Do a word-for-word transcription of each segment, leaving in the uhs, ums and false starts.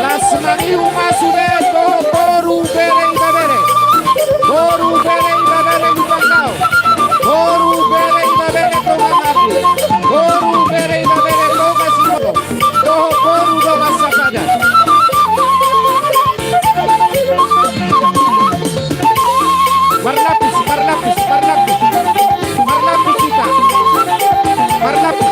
Las mangihu ma sude dohot boru bere ibebere. Boru bere ibebere Lumban Gaol. Boru bere ibebere Toga Marbun. Boru bere ibebere Toga Sipolon. Dohot boru Toga Sampadan. Marlapis, marlapis, marlapis. Marlapis hita. Marlapis.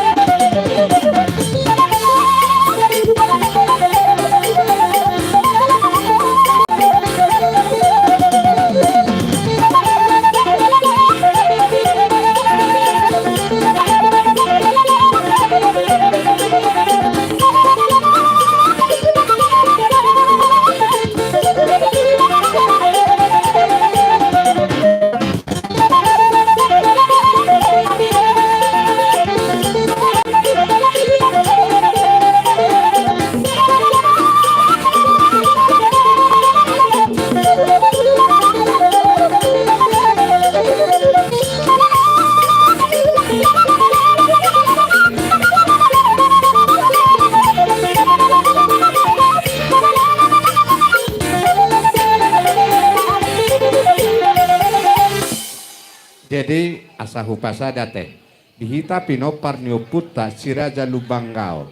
Jadi, asa hupasada te. Di hita pinompar ni ompunta Si Raja Lumban Gaol.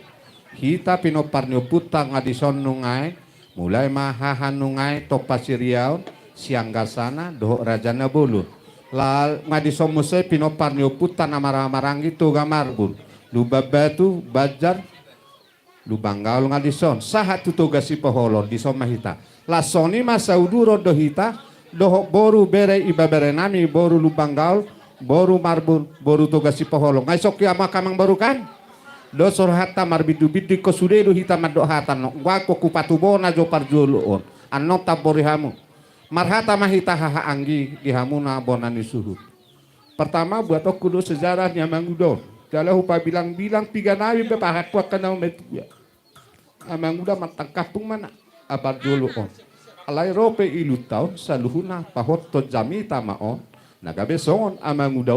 Hita pinompar ni ompunta nga dison nunga i, mulai ma haha nunga i Tompa Siriaon, Sianggasana, dohot Raja Nabolon. Laos nga dison muse pinompar ni ompunta na marhaha maranggi Toga Marbun. Lumban Batu, Banjar, Lumban Gaol nga dison, sahat tu Toga Sipoholon, dison ma hita. Laos songon i ma sauduron do hita, dohot boru bere ibebere nami, boru Lumban Gaol, boru Marbun, boru Toga Sipoholon. Nga dison i ma amang boru kan? Dos rohanta marbindu-bindu, ingkon sude do hita mandok hata on. Nga ingkon hupatubo na jo parjolo on. Annon tambori hamu. Marhata ma hita haha anggi di hamuna bona ni suhut. Pertama, buatonku do sejarah ni amanguda on. Jala hupabilang-bilang piga nami be pahanku angka na matua. Amanguda martangkampung ma na parjolo on. Alai ro pe ilunta on saluhutna pahothon jamita ma on. Na gabe songon amanguda on